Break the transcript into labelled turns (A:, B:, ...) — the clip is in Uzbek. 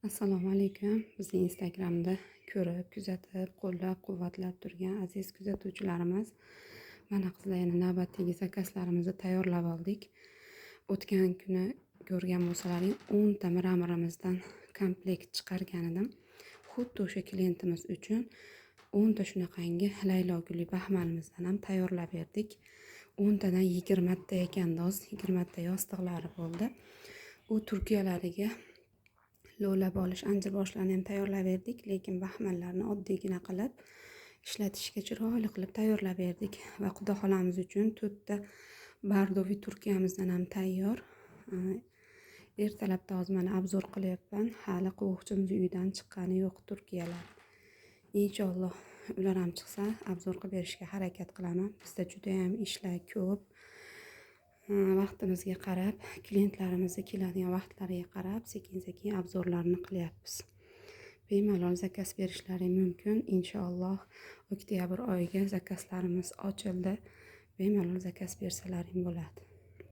A: Assalomu alaykum. Bizni Instagramda ko'rib, kuzatib, qo'llab-quvvatlab turgan aziz kuzatuvchilarimiz. Mana, qizlar, yana navbatdagi zakazlarimizni tayyorlab oldik. O'tgan kuni ko'rgan bo'lsalaring, 10 ta мрамор imizdan komplekt chiqargan edim. Xuddi o'sha klientimiz uchun 10 ta shunaqangi laylogulli baxmalimizdan ham tayyorlab berdik. 10 tadan 20 ta ekandoz, 20 ta yostiqlari bo'ldi. U turkiyalariga lo'la bolish, anjirboshlarini ham tayyorlab berdik, lekin baxmallarni oddiygina qilib ishlatishga chiroyli qilib tayyorlab berdik va xudo xolamiz uchun to'rtta бордовый turkiyamizdan ham tayyor. Ertalabda hozir mana обзор qilyapman, hali qo'g'uqchimiz uydan chiqqani yo'q turkiyalar. Inshaalloh, ular ham chiqsa, обзор qilib berishga harakat qilaman. Bizda judayam ishlar ko'p. Vaqtimizga qarab, klientlarimizni keladigan vaqtlariga qarab, sekin sekin обзор larni qilyapmiz. Bemalol zakaz berishlari mumkin. Inshaalloh, oktyabr oyiga zakazlarimiz ochildi, bemalol zakaz bersalaring bo'ladi.